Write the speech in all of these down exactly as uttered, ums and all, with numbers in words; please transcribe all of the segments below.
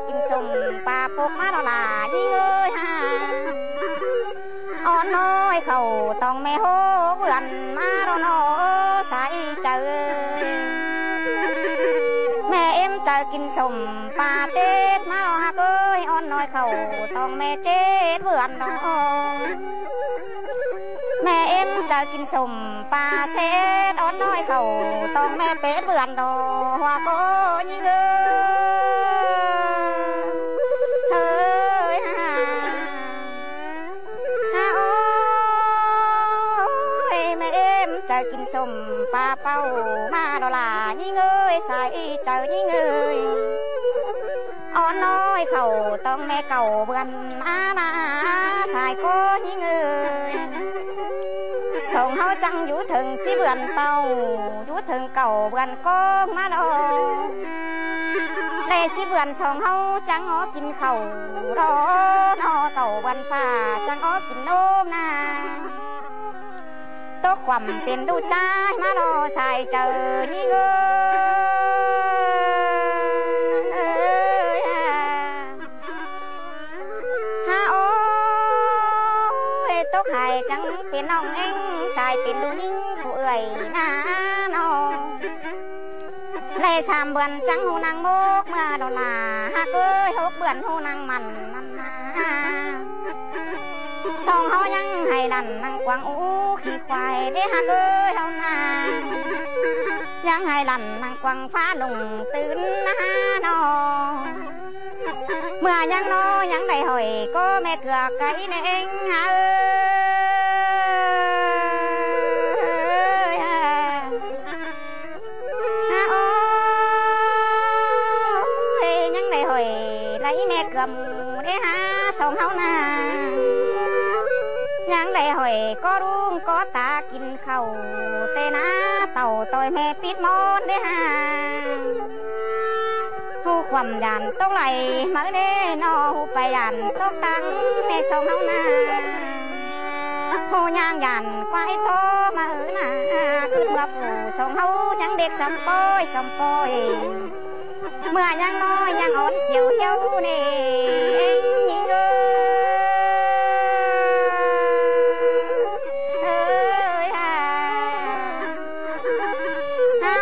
kin sôm pa pốc ꞌmá ꞌnọ ꞌlạ ꞌnhính ơi ha. Ók ꞌnọi khảu tong ꞌme hốc bươn ꞌmá ꞌnọ ꞌnọ sai chaư. ꞌMe ꞌếm chaư kin sôm pa tết ꞌmá ꞌnọ ꞌhặc ơi, ók ꞌnọi khảu tong ꞌme chết bươn ꞌnọ. ꞌMe ꞌếm chaư kin sôm pa sét ók ꞌnọi khảu tong ꞌme pết bươn ꞌnọ ꞌhua ꞌcọ ꞌnhính ơi. Hơi ha. Ha ôi, ꞌme ꞌếm chaư kin sôm pa ꞌpau ꞌmá ꞌnọ ꞌlạ ꞌnhính ơi, sai chaư ꞌnhính ơi. Ók ꞌnọi khảu tong ꞌme cảu bươn ꞌmá ꞌnọ sai ꞌcọ ꞌnhính ơi. Song ꞌháu chắng dú thơng sí bươn ꞌtạu, dú thơng cảu bươn ꞌcóng ꞌmá ꞌnọ. ꞌLẹo sí bươn song ꞌháu chắng ók kin khảu ꞌnọ, ꞌnọ cảu bươn ꞌphạ chắng ók kin ꞌnốm ꞌnạ. Tốc khuôm pên ꞌlụk ꞌchái ꞌmá ꞌnọ sai chaư ꞌnhính ơi. Ha ôi, tốc hảư chắng pên ꞌnọng ꞌéng sai pên ꞌlụk ꞌnhính phủ ưởi ꞌnạ ꞌnọ. ꞌLẹo sam bươn chắng ꞌhụ ꞌnăng mốc ꞌmưa ꞌnọ ꞌlạ ꞌhặc ơi, hốc bươn ꞌhụ ꞌnăng mẳn ꞌnặn ꞌnạ. Song ꞌháu ꞌnhắng hảư lẳn ꞌnăng quảng ú khỉ khoai đé ꞌhặc ơi ꞌháu ꞌnạ. ꞌNhắng hảư lẳn ꞌnăng quảng phá lùng tứn ꞌnạ ꞌnọ. ꞌMưa ꞌnhắng ꞌnọ ꞌnhắng đảy hỏi ꞌcọ ꞌme cưa cáy ꞌnị ꞌéng ha ơi. Ha ôi, ꞌnhắng đảy hỏi đảy ꞌme cưa mủ đé ha song ꞌháu ꞌnạ. ꞌNhắng đảy hỏi ꞌcọ ꞌlung ꞌcọ ta kin khảu ꞌtẹ ꞌnạ, tảu ꞌtoi ꞌme pít ꞌmón đé ha. ꞌHụ khuôm dản tốc lai máư đé ꞌnọ, ꞌhụ pay dản tốc tắng ꞌnị song ꞌháu ꞌnạ. ꞌHụ ꞌnhắng dản quái tó máư ꞌnạ, ꞌcứn ꞌmưa phủ song ꞌháu ꞌnhắng đếc sắm ꞌpoi sắm ꞌpoi. ꞌMưa ꞌnhắng ꞌnọi ꞌnhắng ón siêu hiếu ꞌnị ꞌéng ꞌnhính ơi. Ơi ha. Ha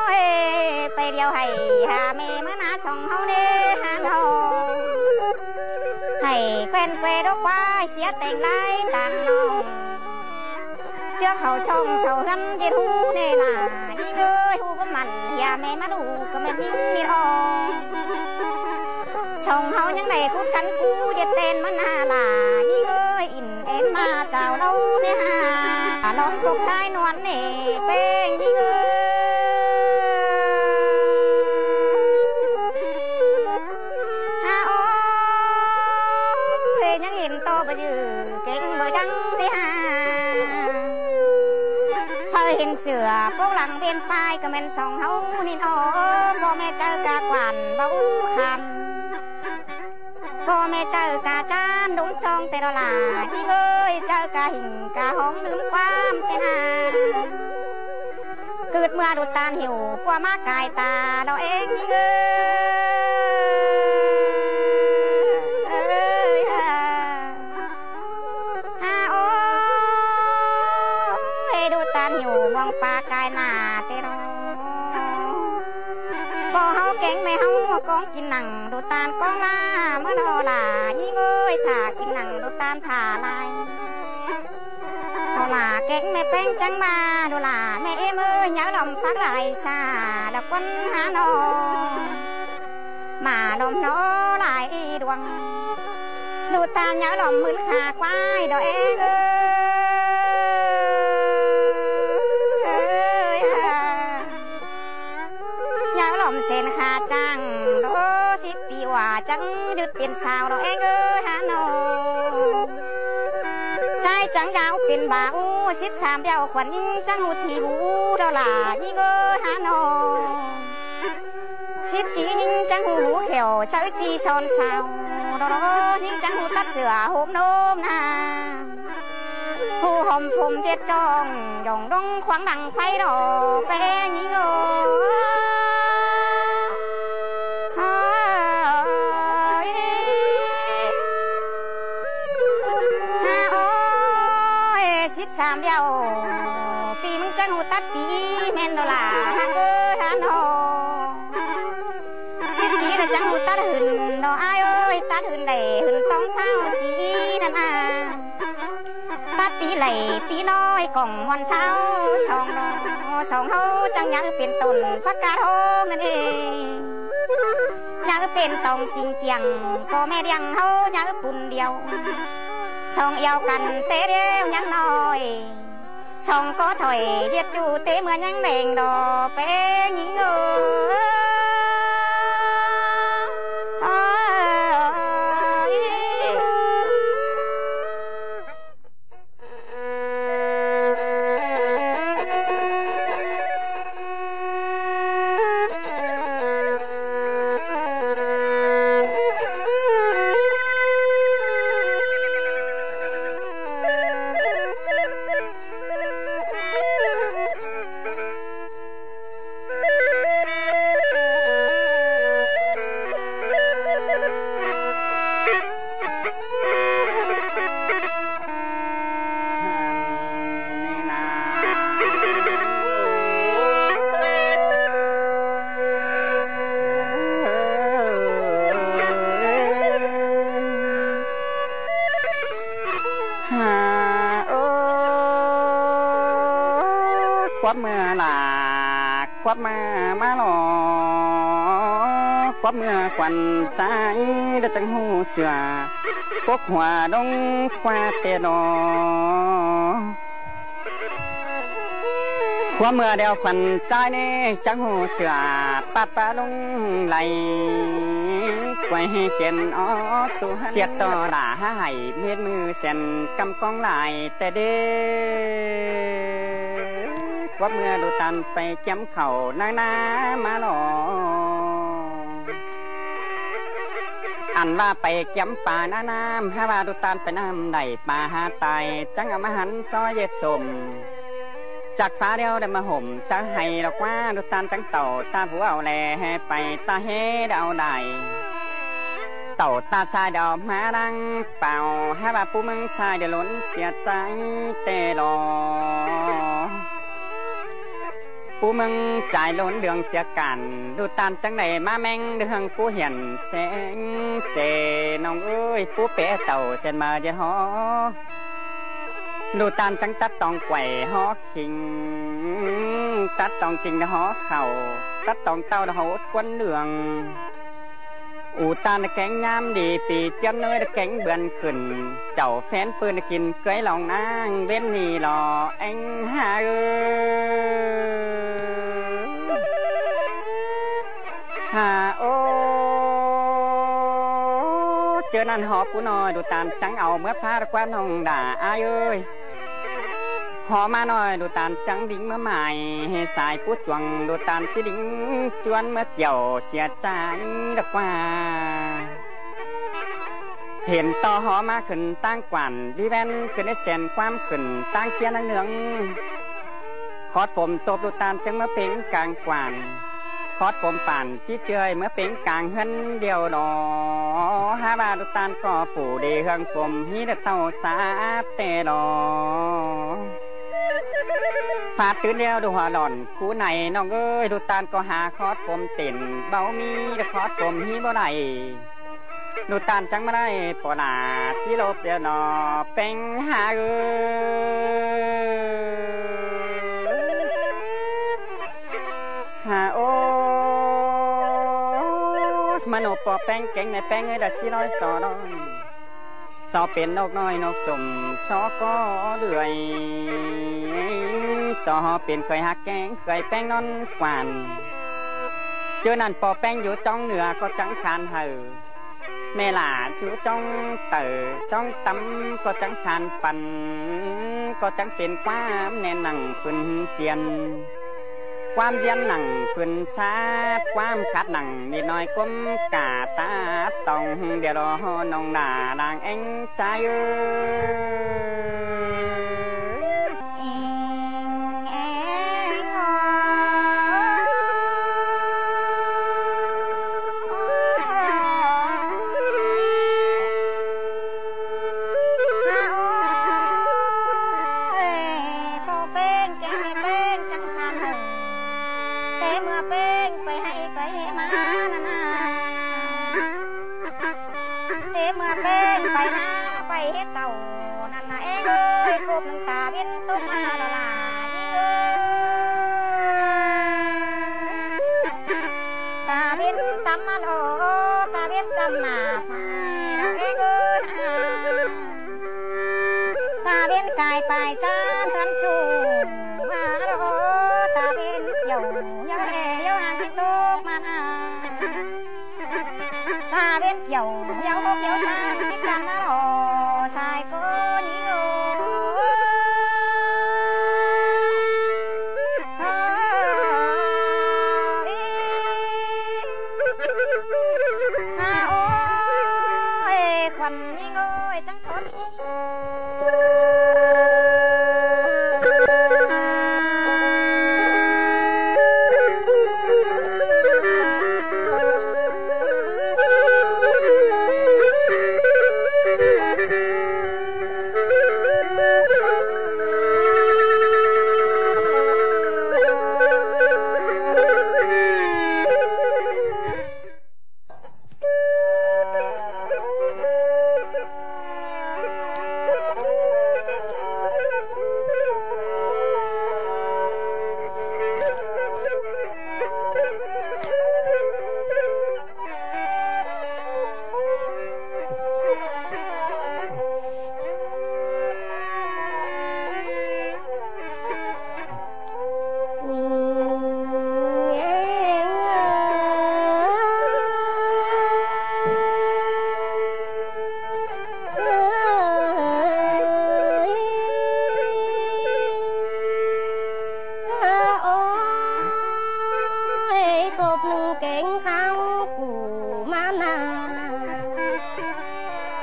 ôi, pay điêu hảư ha ꞌme ꞌmá ꞌnạ song ꞌháu ꞌnị ha ꞌnọ. Hảư quen que đốc quái sia teng lai tang ꞌnọng. ꞌChưa khảu chong sau ꞌhướn ꞌdệt ꞌhụ ꞌnị ꞌlạ ꞌnhính ơi, ꞌhụ báu mẳn ꞌhia ꞌme ꞌmá ꞌlụk ꞌcọ ꞌmen ꞌnhính ꞌnị ꞌnọ. Song ꞌháu ꞌnhắng đảy khút căn khú ꞌdệt ten ꞌmá ꞌnạ ꞌlạ ꞌnhính ơi, ỉn ên ꞌmá chảu ꞌlống ꞌnị ha. Lón cốc ꞌsái ꞌnuôn ꞌnị ꞌpéng ꞌnhính ơi. Ha ôi, ꞌnhắng hên ꞌto báu dư kéng báu dắng ꞌnị ha. Hảư hên sửa pốc lăng pên pay ꞌcọ ꞌmen song ꞌháu ꞌnị ꞌnọ. ꞌPo ꞌme chaư ca quản báu khăn. ꞌPo ꞌme chaư ca chán đốm chong ꞌtẹ ꞌnọ ꞌlạ ꞌnhính ơi, chaư ca hỉng ca hóng ꞌlứm ꞌquám ꞌtẹ ꞌnạ. ꞌCứt ꞌmưa đu ꞌtan hảư ꞌpưa ꞌmá cai ta ꞌnọ ꞌéng ꞌnhính ơi. Ơi ha. Ha ôi, đu ꞌtan hảư ꞌmong pa cai nả ꞌtẹ ꞌnọ. ꞌPo ꞌháu kéng ꞌme ꞌháu cóng kin nẳng đu ꞌtan cóng ꞌlạ ꞌmá ꞌnọ ꞌlạ ꞌnhính ơi, thả kin nẳng đu ꞌtan thả lai. ꞌPo ꞌlạ kéng ꞌme ꞌpéng chắng ꞌmá đu ꞌlạ ꞌme ꞌếm ơi, nháư lỏm phák lai sa đa ꞌquăn ha ꞌnọ. ꞌMá lỏm ꞌnọ lai đuang. Đu ꞌtan nháư lỏm ꞌmưn khả quái đo ꞌéng ơi. Nháư lỏm sên khả chang đo síp pi ꞌva chắng dứt pên sao đo ꞌéng ơi ha ꞌnọ. ꞌChái chắng dáo pên ba u síp sam điêu khuôn ꞌnhính chắng ꞌhụ thi bu đo ꞌlạ ꞌnhính ơi ha ꞌnọ. Síp sí ꞌnhính chắng ꞌhụ hú khẻo sáư chi son sao đo đo ꞌnhính chắng ꞌhụ tắt sửa hôm ꞌnốm ꞌnạ. ꞌHụ hòm phôm ꞌdệt chong dỏng đóng khoáng đăng pháy đo ꞌpéng ꞌnhính ơi. ꞌmen ꞌnọ lả ꞌhặc ới ꞌhặc ꞌnọ. ꞌSịp sí ꞌnị chắng ꞌhụ tắt hưn ꞌnọ ai ơi, tắt hưn đảy hưn tong ꞌsáo sí ꞌnặn a. Tắt ꞌpi đảy ꞌpi ꞌnọi cỏng ꞌmuôn ꞌsáo song ꞌnọ, song ꞌháu chắng nhá ư pên tổn phắc cát ꞌhông ꞌnặn ê. Nhá ư pên tong chính kiêng, ꞌpo ꞌme điêng ꞌháu nhá ư pun điêu. Song eo căn té điêu nhắng ꞌnọi. Song ꞌcọ thỏi ꞌdệt ꞌchu té ꞌmưa nhắng đeng đỏ pé nhí ngơ. Khóp ꞌmưa lả, khóp ꞌmưa ꞌmá lo, khóp ꞌmưa khuôn ꞌchái đa chắng ꞌhụ sửa, cốc hua ꞌlống ꞌquá ꞌtẹ lo. Khóp ꞌmưa điêu khuôn ꞌchái ꞌnị chắng ꞌhụ sửa, pát pá ꞌlống lay, quay hê khên ók tu hăn. ꞌSiếc ꞌto lả há hảy, mết ꞌmự sen căm cóng lai ꞌtẹ đê. Khóp ꞌmưa đu ꞌtan pay ꞌkiém khảu ꞌná ꞌná ꞌmá lo. Ăn ꞌva pay ꞌkiém pa ꞌná ꞌnặm, hák ꞌva đu ꞌtan pay ꞌnặm đảy pa hák tai, chắng au ꞌmá hăn so ꞌdệt sôm. Chặc phá điêu đảy ꞌmá hổm sáư hảy lo ꞌquá, đu ꞌtan chắng tảu ta vú au lé, pay ta ꞌhế đảy au đảy. Tảu ta sai đảy au ꞌmá đang páo, hák ꞌva pú ꞌmướng sai đảy lốn sia ꞌchái ꞌtẹ lo. Pú ꞌmướng sai lốn đường sia cản, đu ꞌtan chắng đảy ꞌmá ꞌmeng đương pú hiển seng sê. ꞌNọng ơi, pú pé tảu sen ꞌmá ꞌdệt hó. Đu ꞌtan chắng tắt tong quảy hó khinh, tắt tong chính đảy hó khảu, tắt tong ꞌtạu đảy hó út ꞌquán đường. Ú ꞌtan kéng ꞌnhám đi pi ꞌchiến ꞌnới đảy kéng bươn khửn, chảu phén ꞌpưn kin ꞌcới lòng ꞌnáng ꞌvến ꞌnị lo ꞌéng hák ới. Hák ơ, ꞌchớ ꞌnặn hó pú ꞌnọi đu ꞌtan chắng au ꞌmứa phá đa ꞌquá ꞌnọng đả ai ơi. Hó ꞌmá ꞌnọi đu ꞌtan chắng đính ꞌmứa mai, hê sai pú chuông đu ꞌtan ꞌchí đính ꞌchuôn ꞌmứa chiẻo sia ꞌchái đa ꞌquá. Hên ꞌto hó ꞌmá khửn ꞌtáng quản, đi ꞌvén khửn đé sen ꞌquám khửn ꞌtáng sia ꞌnáng nương. Khót phôm tốp đu ꞌtan chắng ꞌmứa pêng cang quản. Khót phôm pản ꞌchí ꞌchưa ꞌmứa pêng cang ꞌhướn điêu lo. Hák ꞌva đu ꞌtan ꞌcọ phủ đi hương phôm hí đa ꞌtạu sáp ꞌtẹ lo. Pha tứn điêu đu hua lỏn cú nảy ꞌnọng ơi, đu ꞌtan ꞌcọ hák khót phôm tỉn báu ꞌmí đa khót phôm hí báu đảy. Đu ꞌtan chắng ꞌmá đảy ꞌpo lả ꞌsí lộp điêu ꞌnọ ꞌpéng hák ới. Hák ơ, ꞌmá ꞌnộp ꞌpo ꞌpéng kéng ꞌme ꞌpéng ới, đa ꞌsí ꞌlói so ꞌlói. So pên ꞌnộc ꞌnọi ꞌnộc sôm so ꞌcọ đưởi. So pên khơi hák kéng khơi ꞌpéng ꞌnón quản. ꞌChớ ꞌnặn ꞌpo ꞌpéng dú chóng nưa ꞌcọ chắng khan hảư. ꞌMẹ lả dú chóng tảu chóng tắm ꞌcọ chắng khan păn, ꞌcọ chắng pên ꞌquám ꞌnén nẳng phưn chiên. ꞌQuám ꞌdiến nẳng phưn sáp, ꞌquám khát nẳng mệt ꞌnọi ꞌcốm cả tát tong, điêu lo ꞌnọng đả đang ꞌéng ꞌchái ới. เมื่อเป้งไปให้ไปมานั่นนะ เตเมื่อเป้งไปนาไปเฮ็ดเต่านั่นนะ เอ้งเอ้ย กบหนึ่งตาเว้นตกมาดอลายิงเอ้ย ตาเว้นตำมาดอ ตาเว้นจำหน้าฟ้าดอก เอ้งเอ้ย ตาเว้นกายปายจานเฮือนจูงมาดอ ตาเว้นเกี่ยวเยาแห่เยาหางสิตกมานา ตาเว้นเกี่ยวเยาหกเยาสามสิกำมาดอ สายโกนี้โอ้ย ฮาโอ้ย ขวัญยิ่งโอ้ย จังทน Ôi, cộp nưng kéng kháo củ má nà.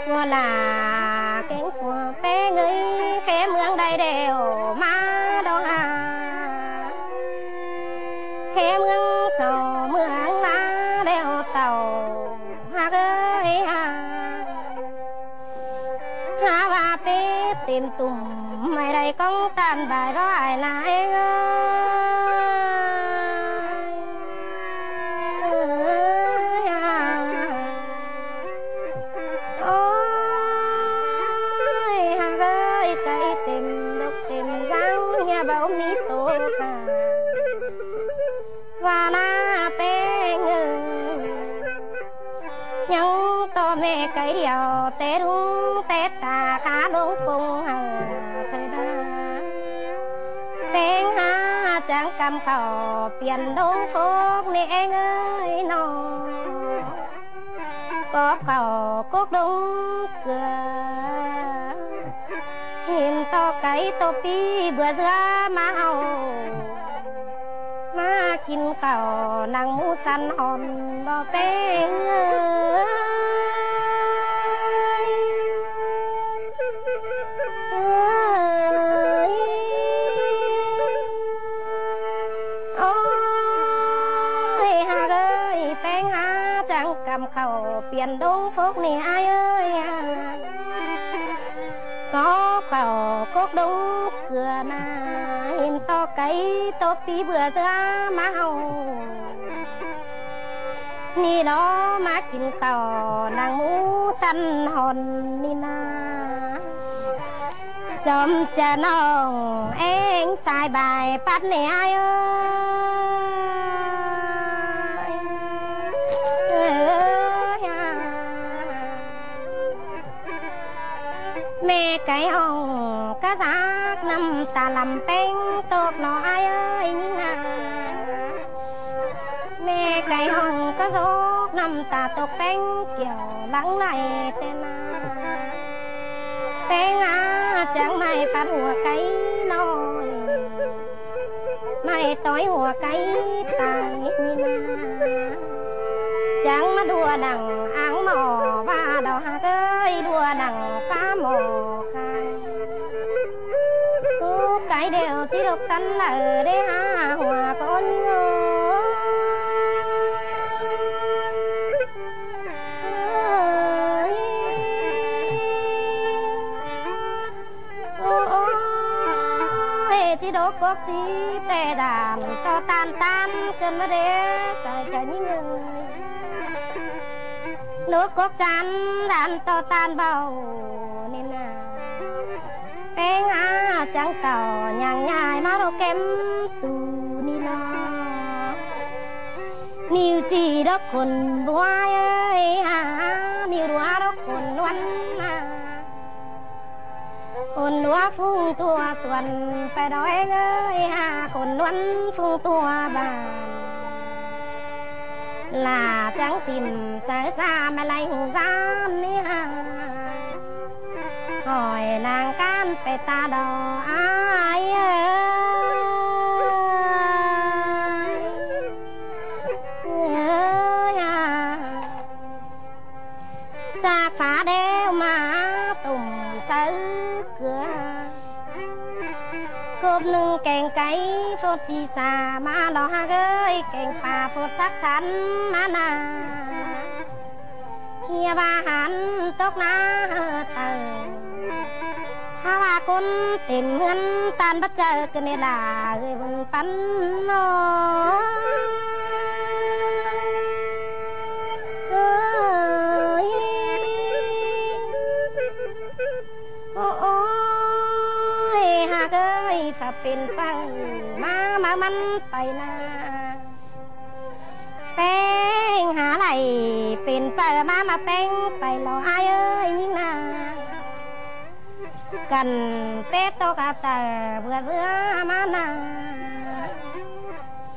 Ngua là kéng phua pé ngơi khé mương đai đèo má đo hà. Khé mương sổ mương lá đèo tàu hà gơi hà. Há ꞌva pé têm tủm ꞌmạy đảy ꞌcóng ꞌtan bài ꞌva ai ꞌnạ ꞌeng ơi. Ôi, há ơi, cáy têm độc têm dáng nhà báu ꞌmí tô khả. ꞌVa ꞌnạ ꞌpéng ơi, ꞌnhắng ꞌto ꞌme cáy điêu té ꞌlung té ta khá ꞌlống pông hảư thời đa. ꞌPéng há chắng căm khảu piến ꞌlống phốc ꞌnị ꞌeng ơi ꞌnọ. Cóp khảu cốc ꞌlống cưa. Hên ꞌto cáy tô ꞌpi bưa ꞌdứa ꞌmá ꞌháu ꞌmá kin khảu nẳng ꞌmú săn hòn báu ꞌpéng ơi. Ơi. Ôi, hák ơi, ꞌpéng há chắng căm khảu piến ꞌlống phốc ꞌnị ai ơi. Cóp khảu cốc ꞌlống cưa ꞌnạ, hên ꞌto cáy tô ꞌpi bưa ꞌdứa ꞌmá ꞌháu ꞌnị lo ꞌmá kin khảu nẳng ꞌmú săn hòn ꞌnị ꞌnạ. Chom ꞌchạ ꞌnọng ꞌeng sai bài pắt ꞌnị ai ơi. Ơ, ha. ꞌMé cáy ꞌhọng cá dák ꞌnặm ta lăm ꞌpéng tốc ꞌnọ ai ơi ꞌnhính ꞌnạ. ꞌMé cáy ꞌhọng cá dốc ꞌnặm ta tốc ꞌpéng kiẻo lắng đảy ꞌtẹ ꞌnạ. ꞌPéng ꞌnạ chắng ꞌmạy pắt hua cáy ꞌnọi. ꞌMạy ꞌtoi hua cáy tai ꞌnị ꞌnạ. Chắng ꞌmá đua nẳng áng ꞌmọ ꞌva đo hák ơi, đua nẳng phá ꞌmọ khai. Tốc cáy đeo ꞌchí độc ꞌtắn lả đé há hua ꞌcọ ꞌnhính ơi. Ôi, ôi, ê, ꞌchí Đố cốc sí ꞌtẹ đản ꞌto ꞌtan ꞌtan ꞌcợn ꞌmá đé, sai chaư ꞌnhính ơi. Đố cốc chăn đản ꞌto ꞌtan báu ꞌnị ꞌna. ꞌPéng ha chắng cảu nhang nhai ꞌmá ꞌlô kém tu ꞌnị lo. ꞌNịu ꞌchí đốc khôn bua ơi ha, ꞌnịu ꞌlúa đốc khôn ꞌluôn ha. Khôn ꞌlúa phung tua suôn pay đói ơi ha, khôn ꞌluôn phung tua bản. Lả chắng tìm saư sa ꞌmá ꞌlạy hung ꞌdan ꞌnị ha. Hỏi ꞌnáng ꞌcán pay ta đỏ ai ơi. Ơi ha. Chác phả đéo ꞌmá tủm saư cưa. Cốp ꞌnưng keng cáy phốt sí sa ꞌmá lo ꞌhặc ơi, keng pả phốt sắc sắn ꞌmá ꞌna. ꞌHia ꞌva hẳn tốc ꞌná hơ tau. Hák ꞌva ꞌcốn têm ꞌhướn ꞌtan bắt chaư ꞌcợn ꞌnị lả ơi bun pắn ꞌnọ. Ơi. Ô, ôi, ꞌhặc ơi, pha pên pau ꞌmá ꞌmá ꞌmắn pay ꞌna. ꞌPéng ha đảy pên pau ꞌmá ꞌmá ꞌpéng pay lo ai ơi ꞌnhính ꞌna. Căn pết tốc ha tau bưa dưa ꞌmá ꞌna.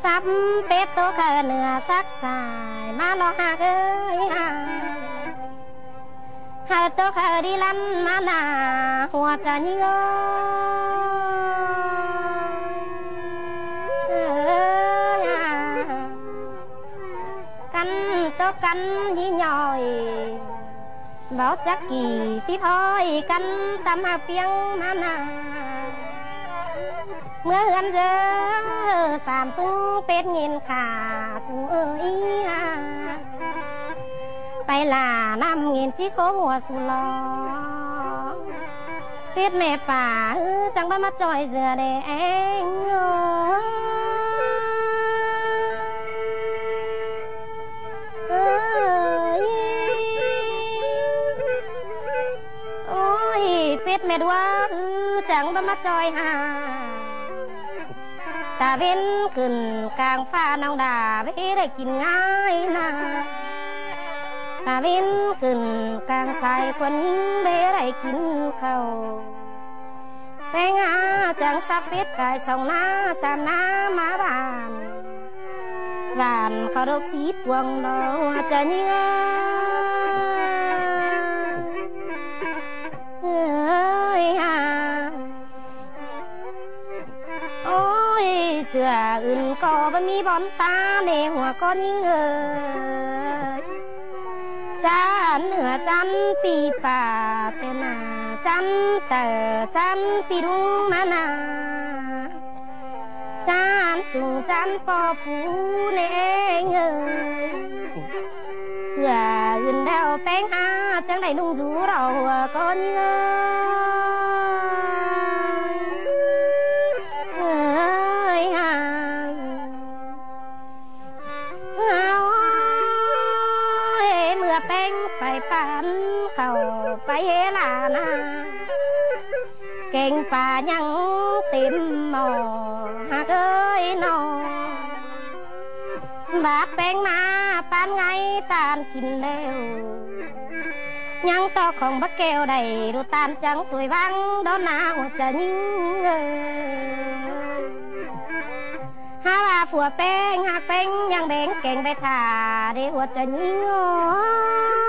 Sắp pết tốc ha nưa sắc sai ꞌmá lo ꞌhặc ơi ha. Hảư tốc hảư đi lăn ꞌmá ꞌna hua chaư ꞌnhính ơi. Ơ, ha. Căn tốc căn dí ꞌnọi. Báu chắc kỉ síp ꞌhọi căn tăm hảư piếng ꞌmá ꞌna. ꞌMứa ꞌhướn ꞌdớ sam ꞌpứng pết ꞌnghên khả sung ơ í ha. Pay lả ꞌnặm ꞌnghên ꞌchí khốp hua su lo. Pết ꞌme pả ꞌhứ chắng báu ꞌmá ꞌchoi dưa đe ꞌeng ơ. Ơi. Ôi, pết ꞌme ꞌlúa ꞌhứ chắng báu ꞌmá ꞌchoi ha. Ta ꞌvến khửn cang ꞌphạ ꞌnọng đa báu đảy kin ꞌngai ꞌna. Ta ꞌvến khửn cang sai khuôn ꞌnhính báu đảy kin khảu. ꞌPéng ha chắng sắp pết cai song ꞌná sam ꞌná ꞌmá bản. Bản khảu độc síp cuông đó hua chaư ꞌnhính ơi. Ơi ha. Ôi, sửa ứn ꞌcọ báu ꞌmí bón ta ꞌnê hua ꞌcọ ꞌnhính ơi. Chăn hưa chăn pi pả ꞌtẹ ꞌna, chăn tở chăn pi đung ꞌmá ꞌna. Chăn sung chăn ꞌpo pú ꞌnê ꞌeng ơi. Sửa ứn đeo ꞌpéng ha chắng đảy ꞌnung dú ꞌló hua ꞌcọ ꞌnhính ơi. Ơi ha. Ôi, ꞌmưa ꞌpéng pay pán khảu pay hế lả ꞌna. Keng pả ꞌnhắng têm ꞌmo ꞌhặc ơi ꞌnọ. Bác ꞌpéng ꞌmá pán ꞌngáy ꞌtan kin ꞌlẹo. ꞌNhắng ꞌto khong bác keo đảy đu ꞌtan chắng tui ꞌváng đón ꞌna hua chaư ꞌnhính ơi. Hák ꞌva phua ꞌpéng ꞌhặc ꞌpéng ꞌnhắng béng keng pay thả đê hua chaư ꞌnhính ơi.